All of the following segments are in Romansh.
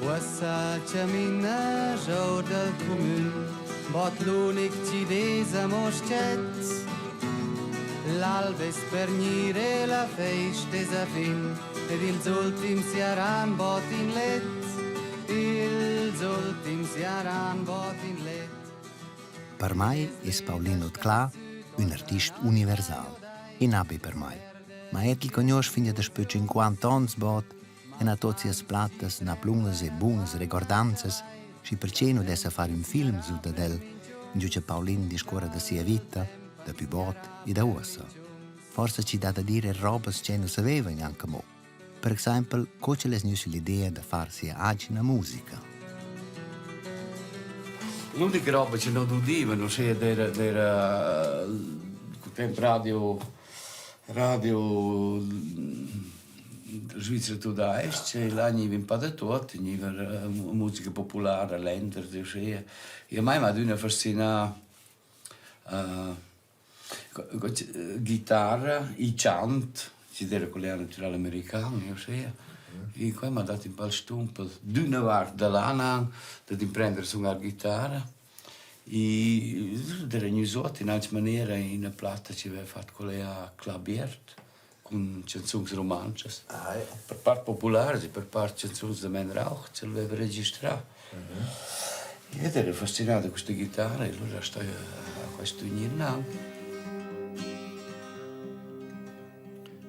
Uossa chamina giò dal cumün, bod l'unic chi dess amo s-chet. L'alb es per gnir e la feist es a fin ed ils ultims saran bod in let. Ils ultims saran bod in let. Per mai es Paulin Nuotclà ün artist universal e na be per mai. Ma el chi cugnuosch fin daspö tschinquanta ons bod e na tuot sias plattas, na plungas e bunas regordanzas, schi perche nu dessa far ün film sur dad el, ingio cha Paulin discuorra da sia vita, da pü bod e da uossa. Forsa chi dà da dir eir robas ch'eu nu saveva gnanca mo. Per exaimpel co ch'el es gnü süll'idea da far sia agina musica. L'unica roba che non udiva, non sei, era, era col temp radio, radio Svizzera tudais-cha e là gniva ün pa da tuot, gniva musica populara, ländler e uschea. E a mai m'ha adüna fascinà Ghitarra e chant, chi d'eira quella natüral american e uschea. E quai m'ha dat ün pa il stumpel d'üna vart da là nan dad imprender a sunar ghitarra e d'eira gnü suot in alch maniera üna platta chi aveva fat quella Cla Biert cun chanzuns rumantschas. Per part popularas e per part chanzuns da Men Rauch ch'el aveva registrà. Ed ero fascinà da questa chitarra e allura stai a questo gnir nan.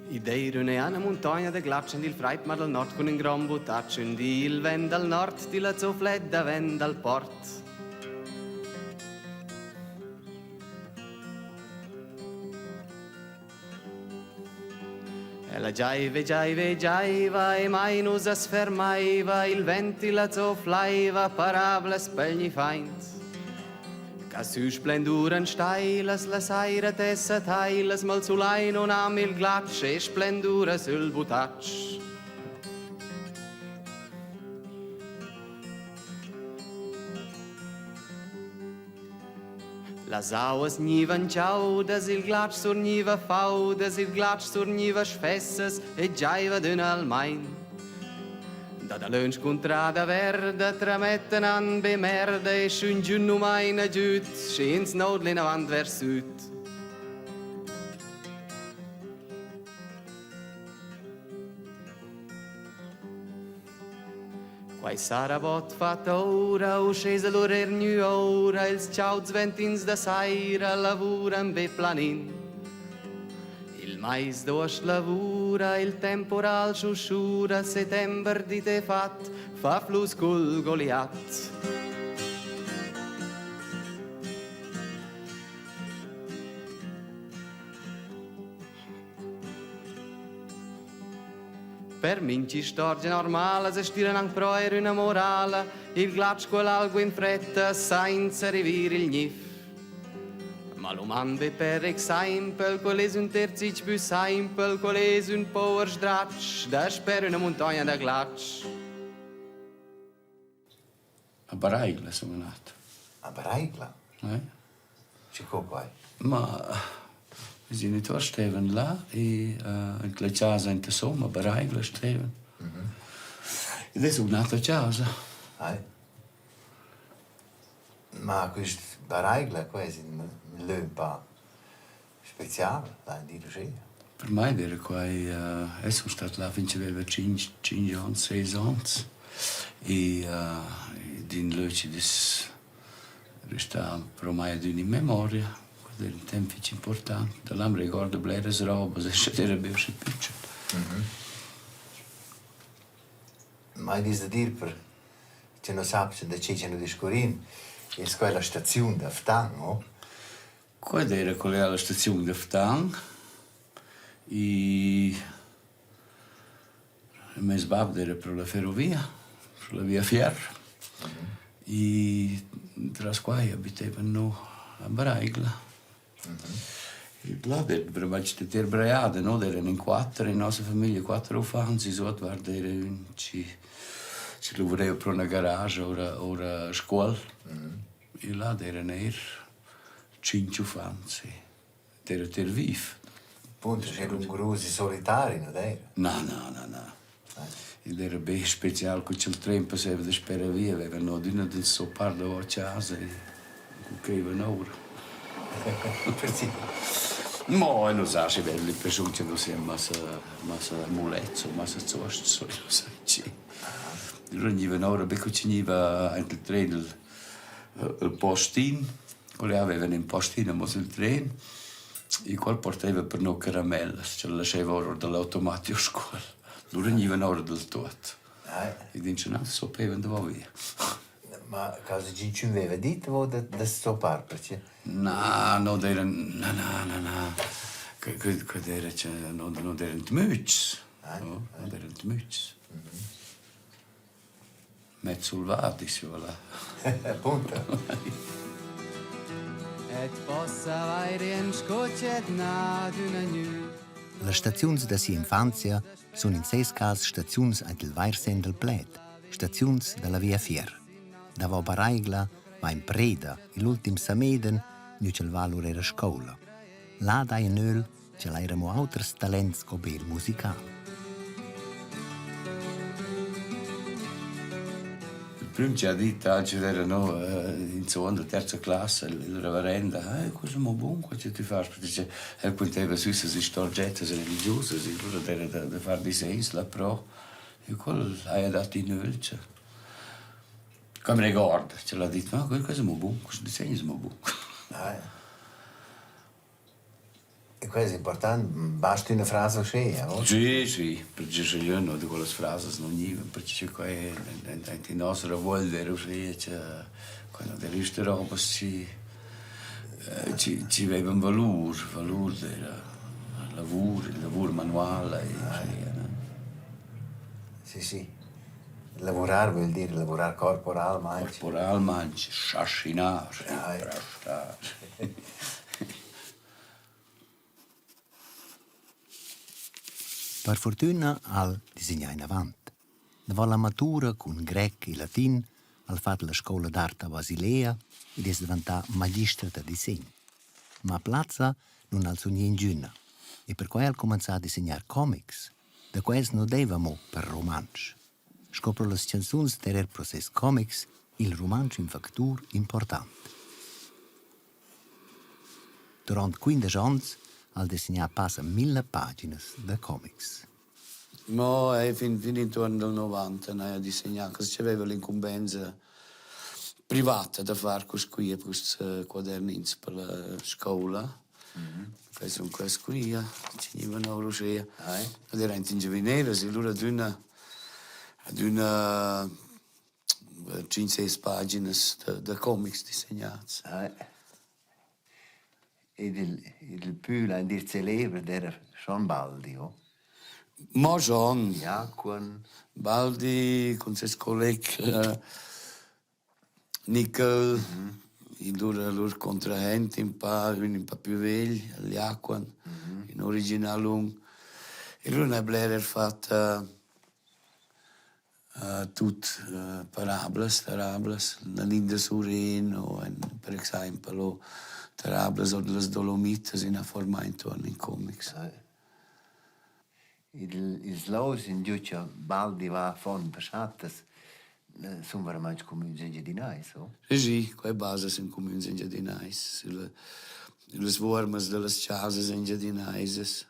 I d'eira üna muntogna da glatsch en il fraid mar dal nord cun ün grond butatsch. Ün di il vent dal nord tilla zoflet davent dal port. Ella giaiva, giaiva, giaiva e mai nu as fermaiva, il vent illa zoflaiva parablas pel gnifaint. Ca sü splenduran stailas, la saira tessa tailas, ma'l sulai non am il glatsch e splendura sül butatsch. Las auas gnivan chaudas, il glatsch surgniva faudas, il glatsch surgniva sfessas e giaiva d'ün almain. Da dalöntsch cuntrada verda tramettan an be merda e sch'üngün nu maina giüd, schi'ns noud l'inavant vers süd. Quai sarà bod fat oura, uschè es lur eir gnü oura, ils chauds ventins da saira lavuran be planin. Il mais d'uost lavura, il temporal schuschura, settember dit e fat, fa flus cul Goliat. Per minch'istorgia normala se stiran anc pro eir üna morala, il glatsch quel algo in fretta sainza rivir il gnif. Ma l'uman be per exaimpel, quel es ün terzich pü saimpel, quel es ün pover sdratsch dasper üna muntogna da glatsch. A Baraigla sun nat. A Baraigla? Eh. Che co quai? Ma ils genituors stevan là e in la chasa intasum a Baraigla stevan. Ed eu sun nat a chasa. Ai. Ma quist Baraigla, quai es ün lö ün pa Spezial, lain dir uschè. Per mai d'eira quai eu sun stat là fin ch'aveva tschinch tschinch ons, seis ons e ed in lö chi'd es restà pro mai adüna in memoria. Quel d'eira ün temp fich important. Da là am regordo bleras robas e scha d'eira be uschè pitschen. Mai dis da dir per che nu sapchan da che cha nus discurrin, es quella staziun da Ftan, no? Quai d'eira quella alla staziun da Ftan e meis bap d'eira pro la ferrovia, pro la viafier e tras quai abitaivan no a Braigla. E là d'eira bramaing da ter brajada, no d'eiran in quatter in nossa famiglia, quatter uffants e suotvart d'eira ün chi chi luvuraiva pro üna garascha oura oura a Scuol. E là d'eiran eir tschinch uffants e d'eira ter viv. Punto, c'era un grusi solitari, non era? Na, na, na, na. Ed era be special cu cha'l tren passaiva daspera via, vaivan no adüna da zoppar davo a chasa e cuccheivan oura. Mo eu nu sa schi bel l'impreschiun cha nus sian massa massa mulets o massa zuosts o eu nu sai che. Lura gnivan oura be cu chi gniva aint il tren il il postin, quel aveva ün postin amo sül tren e quel portaiva per no caramellas, ch'el laschaiva our da l'automat giò Scuol. Lura gnivan our dal tuot. Ed inchün soppevan davo via. Ma causa ch'inchün veva dit vo da da stoppar perche? Na, no d'eiran na, na, na, na. Que que que d'eira cha no no d'eiran tmüchs. No, no d'eiran tmüchs. Mez sulvadi sü là. Appunto. Et possa vair in scocet na d'üna gnü. Las staziuns da sia infanzia sun in seis cas staziuns aint il vair sen dal pled, staziuns da la viafier. Davo Baraigla va in Preda e l'ultim Sameden, gnü ch'el va lura eir a scoula. Là dai ün öl ch'el eira amo auters talents co be il musical. Il prüm chi ha dit alch era no in seconda o terza classa, il reverenda, eh, questo è mo bun quel che ti fas, perché el quinteva sü sas istorgettas religiusas e lura d'eira da da far disegns lapro e quel haja dat in ögl cha Come regord, ce l'ha dit, ma questo è mo bun, questo disegno è mo bun. E quai es important, basta üna frasa uschea, o? Sì, sì, perché sche jeu no da quellas frasas non gnivan, perché quai aint in nos ravuogl era uschea cha quando era üsta roba chi chi chi veivan valur, valur d'eira lavur, il lavur manual e uschea, no? Sì, sì. Lavurar vuol dir lavurar corporalmaing. Corporalmaing, schaschinar, imprastar. Per furtüna ha'l disegnà inavant. Davo la matura cun grec e latin ha'l fat la scoula d'art a Basilea ed es dvantà magister da disegn. Ma plazza nun ha'l sugni ingüna e perquai ha'l cumanzà a disegnar comics. Da quels nu deva amo per rumantsch. Sco pro las chanzuns d'eira eir pro seis comics il rumantsch ün factur important. Durant 15 ons ha'l dessignà passa mille paginas da comics. Mo ei fin fin intuorn dal 90 n'haja disegnà, che c'aveva l'incumbenza privata da far quist qui, quists quadernins per la scoula. Quai sun quels qui, chi gnivan our uschea. Ed era aint in giavineras e lura adüna adüna tschinch ses paginas da da comics disegnats. Ed il il pü lain dir celeber d'eira schon Baldi, o? Mo schon. Ja, cun Baldi cun seis colleg Nickel, il lur lur contrahent ün pa, ün ün pa pü vegl, Jaquan, ün original lung. E lura n'ha bler eir fat tut parablas, tarablas, Nanin da Surin o per exaimpel o tarablas our da las Dolomitas ina fuorma intuorn in comics. Il ils lous ingio cha Baldi va a fond baschattas sun veramaing cumüns engiadinais, o? Sì, sì, quai basa sün cumüns engiadinais, sülla süllas fuormas da las chasas engiadinaisas.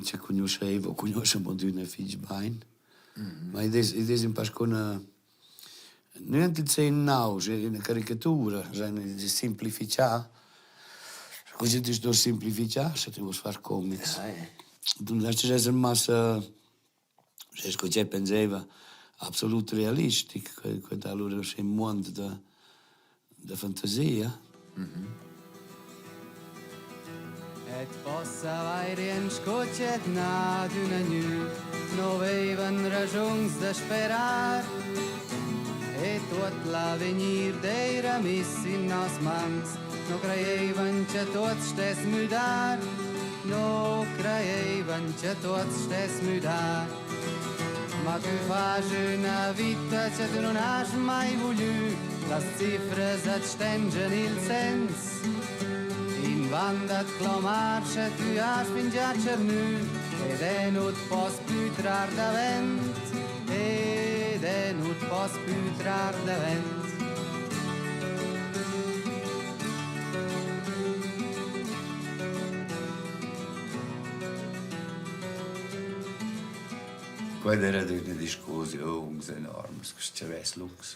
Cha cugnuschaiva o cugnuoscha adüna fich bain. Ma id es id es ün pa sco üna gnanca il sen nausch, üna caricatura, simplifichà. Sco schi ti sto simplifichar scha ti voust far comics. Tu nu lascias esser massa, sco ch'eu pensaiva, absolut realistic, que dà alura uschè ün muond da Da fantasia? Et possa vair in scocet na d'üna gnü, no veivan raschuns da sperar. E tuot l'avegnir d'eira miss in nos mans, no crajeivan cha tuot stess müdar, no crajeivan cha tuot stess müdar. Ma tü fas üna vita cha tü nun hast mai vuglü, las cifras at stengian ils sens. In Van dat clomar sche tü has fingià tschernü ed eu nu't poss plü trar davent ed eu nu't poss plü trar davent. Quella era üna discussiun enorma, quist chavès lungs.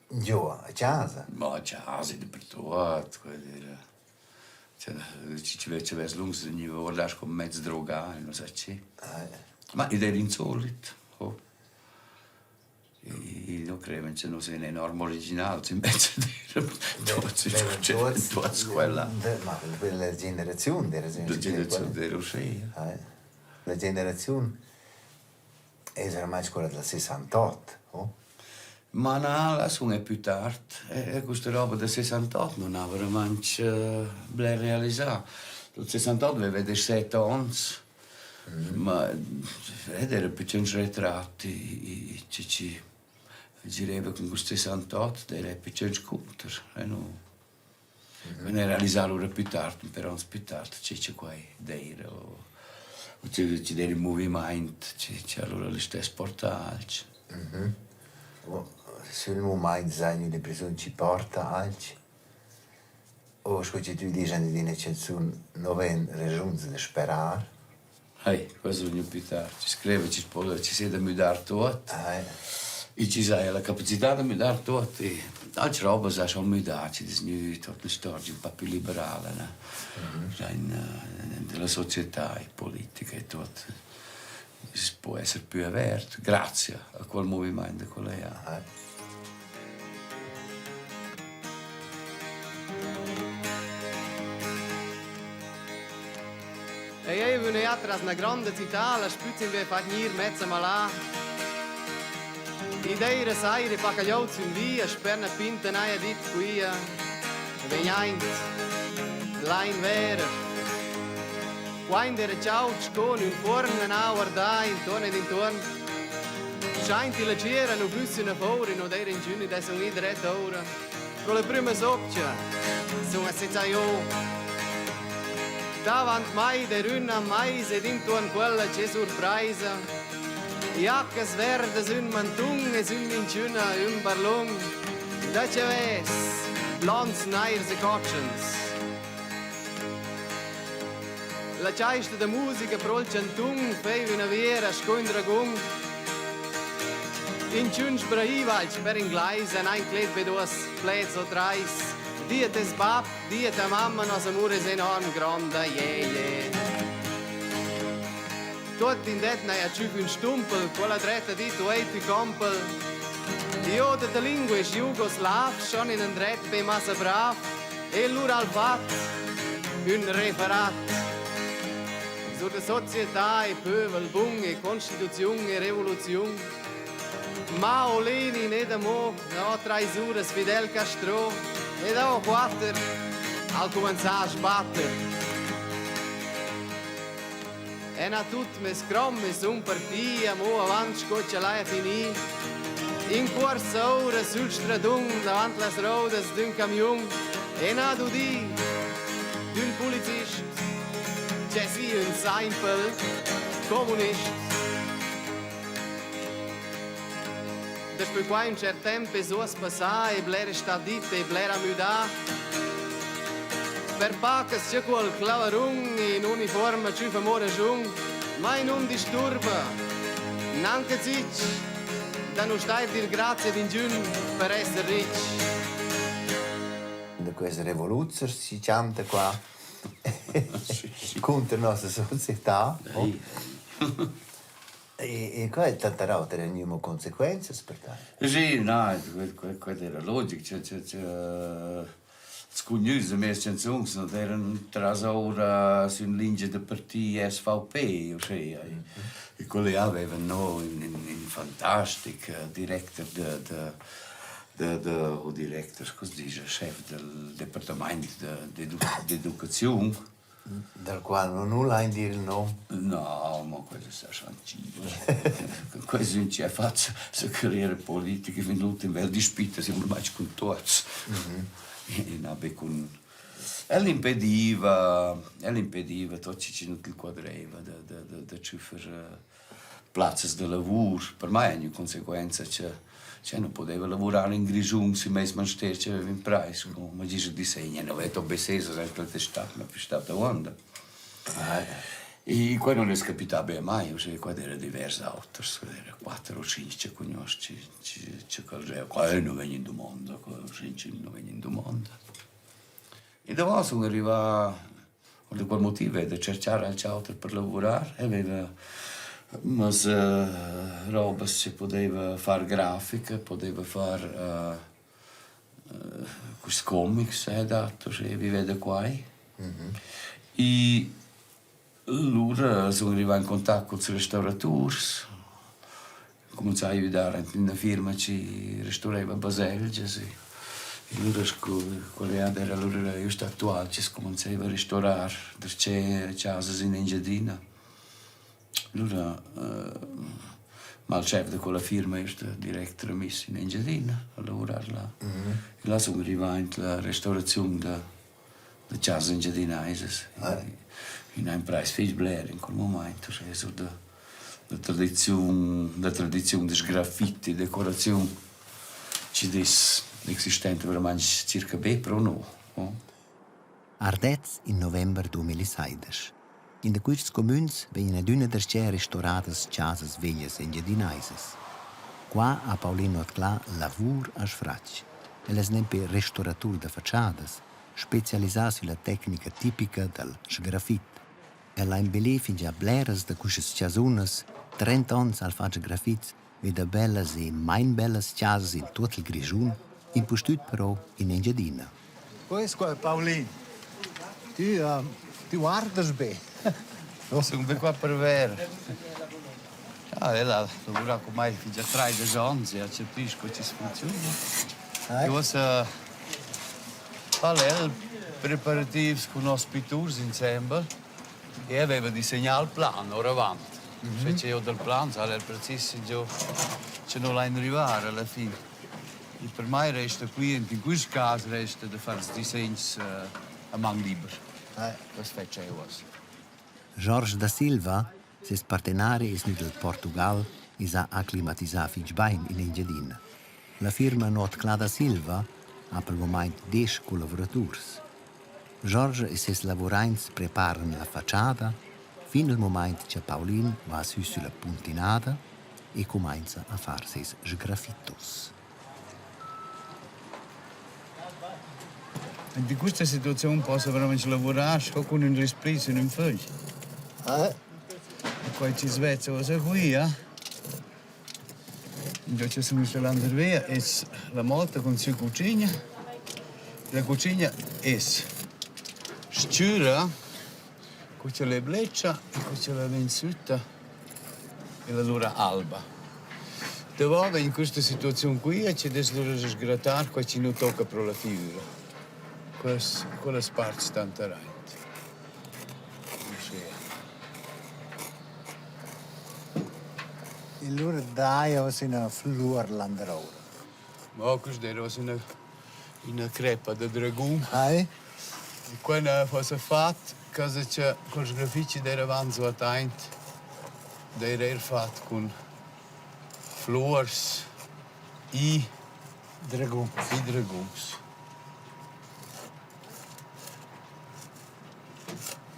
Giò a chasa? Ma a chasa dapertuot, quella era cioè chi chi chavès lungs gniva guardà sco mez drogà e non sa che. Ma id era insolit, ho. Io credo che non sia enorm original, invece tuots tuots quella. Ma quella generaziun d'eira La generaziun d'eira uschea. La generaziun es oramai sco dal sessantot, o? Ma na, là sun eu plü tard. E quista roba da sessantot nun ha veramaing bler realisà. Dal sessantot vaiva deschset ons. Ma ed era pitschens retrat i chi chi gireva cun quist sessantot d'eira pitschens cunter e nu vegn realisà lura plü tard, ün pêr ons plü tard che cha quai d'eira o chi chi d'eira ün movimaint chi chi ha lura listess portà alch. Sül mumaint s'haja l'impreschiun chi porta alch o sco chi tü disch in üna chanzun no vain raschuns da sperar. Ei, quasi gnü plü tard. Chi scriva chi's po chi sia da müdar tuot. E chi saja la capacità da müdar tuot e alch robas ha schon müdà, chi'd es gnü tuot l'istorgia ün pa plü liberala, na? In della società e politica e tuot. I's po esser plü avert grazia a quel movimaint da quella jà. E eu vegn tras 'na gronda cità, la spüzza inve fat gnir mezz amalà. I d'eira saira e paca glieud sün via, sper 'na pinta n'haja dit quia. Vegn aint, lain verer. Quaint era chaud sco ün fuorn e n'ha guardà intuorn ed intuorn. Schaint illa tschiera nu füss üna foura e nu d'eira ingün ed es gnü dret oura. Pro la prüma sopcha sun assezà jo. Davant mai d'eir üna maisa ed intuorn quella che surpraisa. Giaccas verdas ün mantun e sün minchüna ün barlun. Da che vess blonds nairs e cotschens. La chaista da musica pro'l chantun faiva üna vera sco ün dragun. Inchün sbraiva alch per inglais e n'ha inclet be duos pleds o trais. Di a tes bap, di a ta mamma, nos amur es enorm gronda, je, je. Tuot in det n'haja tschüf ün stumpel, quella dretta dit uei tü compel. Io da ta lingua es jugoslav, schon in ün dret be massa brav. E lura ha'l fat ün referat sur da società e pövel bun e constituziun e revoluziun. Mao, Lenin ed amo no trais uras Fidel Castro ed amo quatter ha'l cumanzà a sbatter. E n'ha tut mes crom e sun partì amo avant sco cha l'haja finì. In cuorsa oura sül stradun davant las roudas d'ün camiun e n'ha dudì d'ün pulizist ch'es i ün saimpel comunist. Daspö qua ün tschert temp es uoss passà e bler es stat dit e bler ha müdà. Per pac es sia cuol clavarun in unifuorma tschüffa mo raschun, mai nu'm disturba, gnanca zich, da nu star dir grazia ad ingün per esser rich. Da quels revoluzers chi chanta qua cunter nossa società. E, e qua è tanta auter è gnü consequenzas per tai. Sì, no, quella era logic, cioè, cioè, cioè, scugnüs da mias canzuns non eran trasoura sün lingia da parti SVP, uschea. E quelli avevan no ün, ün, ün fantastic directer de, de, de, de o directer, sco si dice, chef del departamaint d'educaziun. Dal qual non nu lain dir il nom. No, ma quello sa schon Quasi ün chi ha fat sa carriera politica fin l'ultim bel dispitta siamo ormai cun tuots. E na be cun. El impediva, el impediva tot chi chi nu til quadreiva da da da da tschüffer plazzas da lavur. Per mai ha gnü consequenza cha cha nu pudeva lavurar in Grischun sün meis manster chi aveva imprais sco magister disegn. Eu nu aveva obeses eir l'attestat, ma füss stat avuonda. E quai nun es capità be a mai, uschè qua d'eira divers auters, quai d'eira quatter o tschinch cha cugnuosch chi chi chi ch'al Qua nu vegn in dumonda, qua sincer nu vegn in dumonda. E davo sun arrivà or da quel motiv da tscherchar alch oter per lavurar e veva mas robas chi pudeva far grafica, pudeva far quists comics e dat uschè viver da quai. I lura sun arrivà in contact culs restauraturs, cumanzà a güdar aint in üna firma chi restoraiva baselgias e lura scu quella jada era lura güst actual chi's cumanzaiva a restorar darcheu chasas in Engiadina. Lura m'ha il schef da quella firma güst direct tramiss in Engiadina a lavurar là. E là sun rivà aint la restauraziun da da chasas engiadinaisas. Ün ha imprais fich bler in quel mumaint, uschè sur da la tradiziun la tradiziun da sgraffiti, decoraziun chi'd es existenta veramaing circa be pro no. Ardez in november 2016. In da quists cumüns vegnan adüna darcheu restoradas chasas veglias engiadinaisas. Qua ha Paulin Nuotclà lavur a sfratg. El es nempe restoratur da fatschadas, specialisà sülla tecnica tipica dal sgrafit. El ha imbellì fingià bleras da quistas chasunas, trent'ons ha'l fat sgrafits vi da bellas e main bellas chasas in tuot il Grischun, impustüt però in Engiadina. Co es quai, Paulin? Tü, tü guardas be. Sun be qua per ver. Ja, ella ha lavurà cun mai fingià trais ons e ha chapì co chi's funcziuna. E uossa fa'l el preparativs cun nos pitturs insembel e aveva disegnà il plan oravant. Sche ch'eu dal plan sa'l el precis ingio cha no lain rivar alla fin. E per mai resta qui, in quist cas resta da far ils disegns a man liber. Das fetsch eu uossa. Jorge da Silva, seis partenari es gnü dal Portugal e s'ha acclimatisà fich bain in Engiadina. La firma Nuotclà da Silva ha pel mumaint desch collavuraturs. Jorge e seis lavuraints preparan la fatschada fin al mumaint cha Paulin va sü sülla puntinada e cumainza a far seis sgraffitos. In questa situaziun possa veramente lavurar sco cun ün rispli sün ün fögl. E quai chi svezza uossa qui, eh? Ingio chi sun sto landervia es la moto cun sü cucigna. La cucigna es s-chüra, cu ch'ella è bletscha e cu ch'ella vegn sütta e lura alba. Davo vegn quista situaziun qui e chi dess lura sgrattar quai chi nu tocca pro la figüra. Quellas quellas parts tanteraint. Uschea. E lura daja uossa üna flur landeroura. Mo quist eira uossa üna üna creppa da dragun. Hai. E quella fossa fat cosa cha cul sgrafici d'eira avanzo attaint d'eira eir fat cun fluors e Draguns. E draguns.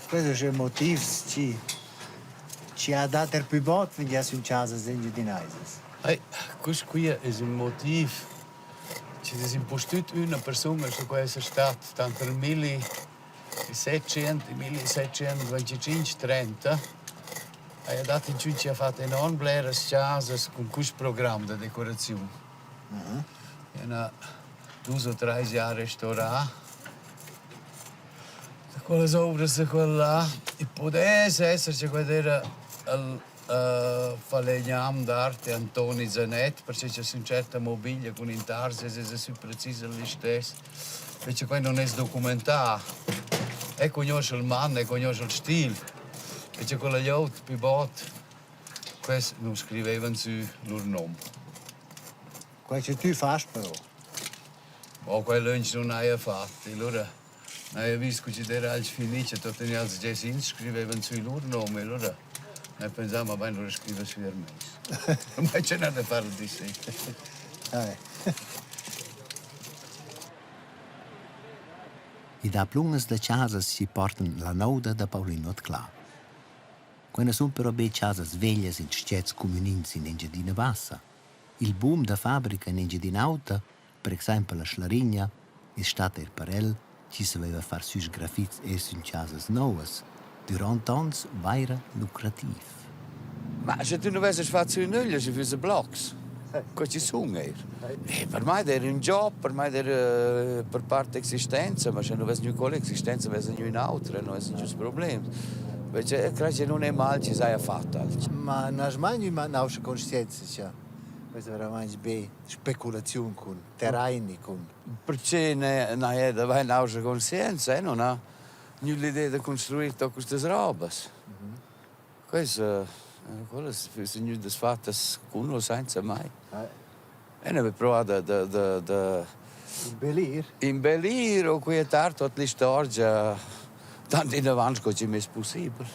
Quels sun motivs chi chi ha dat eir pü bod fingià sün chasas engiadinaisas. Ei, quist quia es ün motiv chi'd es impustüt üna persuna sco quai esa stat tanter milli e settschient e 1725 30 haja dat inchün chi ha fat enorm bleras chasas cun quist program da decoraziun. Üna dus o trais jà restorà da quellas ouvras da quel là e pudess esser cha quai d'eira il falegnam d'arte Antoni Zanet, perche cha sün tscherta mobiglia cun intarsias esa sü precis il listess, perche quai nun es documentà. Eu cugnuosch il man, eu cugnuosch il stil, perche quella glieud pü bod Quels nu scrivevan sü lur nom. Quai che tü fast però. Mo quai lönch nun haja fat. E lura N'haja vis co chi'd eira alch fini cha tuottenina els giaisins scrivevan sü lur nom e lura n'haja pensà, ma bain lura scriva sü eir meis. Ma che n'ha da far il dissegn. I dà plungas da chasas chi portan la nouda da Paulin Nuotclà. Quai na sun però be chasas veglias in tschets cumünins in Engiadina Bassa. Il boom da fabrica in Engiadin'Auta, per exaimpel a Schlarigna, es stat eir per el chi savaiva far sü sgrafits eir sün chasas nouvas, dürant ons vaira lucrativ. Ma sche tu nu vessast fat sü nüglia, schi füssa blocs. Co chi sun eir. E per mai d'eira ün job, per mai d'eira per part existenza, ma sche nu vess gnü quell'existenza vess gnü ün'autra, nu vess gnüs problems. Perche craj che nun è mal chi s'haja fat alch. Ma n'has mai gnü nauscha conscienza cha questa veramaing be speculaziun cun terrain e cun Perche n'haja d'avair nauscha conscienza e nun ha gnü l'idea da construir tuot quistas robas. Quels quellas füssen gnüdas fattas cun o sainza mai. Eu n'aveva provà da da da da Imbellir? Imbellir o quietar tuot l'istorgia tant inavant sco chi m'es pussibel.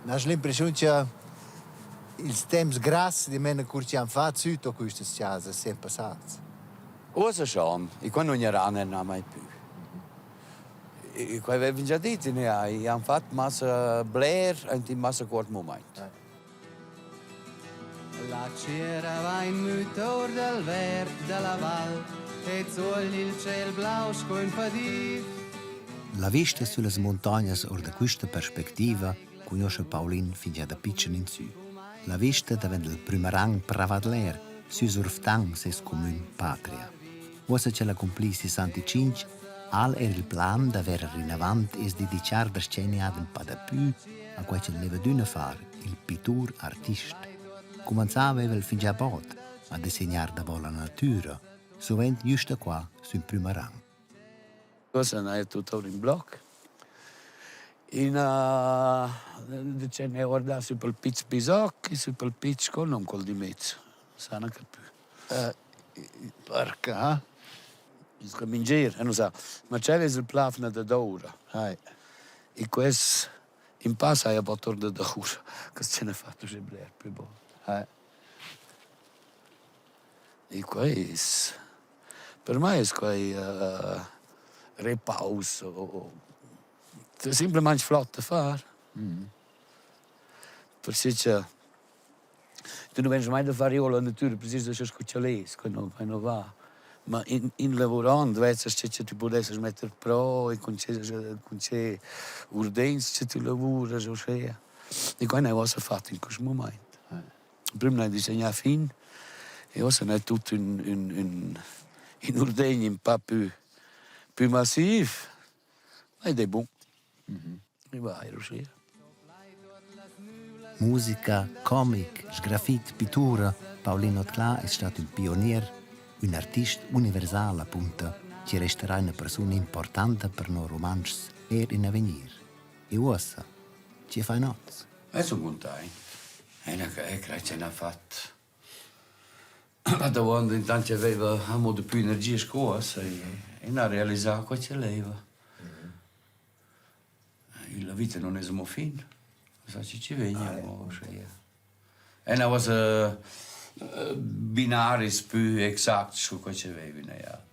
N'has l'impreschiun cha ils temps grass dimena cur chi han fat sü tuot quistas chasas sian passats? Uossa schon, e qua nun gnaran na mai pü. E quai vaivan già dit in i han fat massa bler aint in massa cuort mumaint. La tschiera vain müt our dal verd da la val e zuogl il tschel blau sco ün padiv. La vista süllas muntognas our da quista perspectiva cugnuoscha Paulin fingià da pitschen insü. La vista davent dal prümarang Pravadler sü sur Ftan seis cumün patria. Uossa ch'el ha cumpli 65 ha'l eir il plan da verer inavant e's dedichar da sceniar ün pa dapü a quai ch'el leva adüna far, il pittur artist. Cumanzà aveva el fingià bod a dissegnar davo la natüra, suvent güsta qua sün prümarang. Uossa n'haja tut our in bloc. Ina dicen eu guardà sü pel Piz Bisoc e sü pel Piz col nom quel d'immez, sa gnanca pü. Perche, ha? Il camingier, eu nu sa, ma tschel es il plafna dadoura. E quels in pass haja bod our dadoura, che ce n'ha fat uschè bler plü bod. E quai es per mai es quai repaus o simplamaing flot da far. Perche cha Tu nu vegns mai da far giò la natüra precis uschè scu ch'el es, quai nu quai nu va. Ma in in lavurond vezzast che cha tü pudessast metter pro e cun che cun che urdegns cha tü lavuras uschea. E quai n'hai uossa fat in quist mumaint. Prüm n'hai disegnà fin e uossa n'hai tut ün ün ün ün urdegn ün pa pü pü massiv, ma id es bun. I va eir uschea. Musica, comic, sgrafit, pittura, Paulin Cla es stat ün pionier, ün artist universal apunta chi restarà üna persuna importanta per no Rumantschs eir in avegnir. E uossa, che fain hoz? Eu sun cuntaint. Eu craj ch'eu n'ha fat Ma davo intant chi aveva amo dapü energia sco uossa e n'ha realisà quai ch'el leva. La vita nun es amo fin, sa chi chi vegna amo uschea. E na uossa binaris pü exacts sco quai chi veiva üna jada.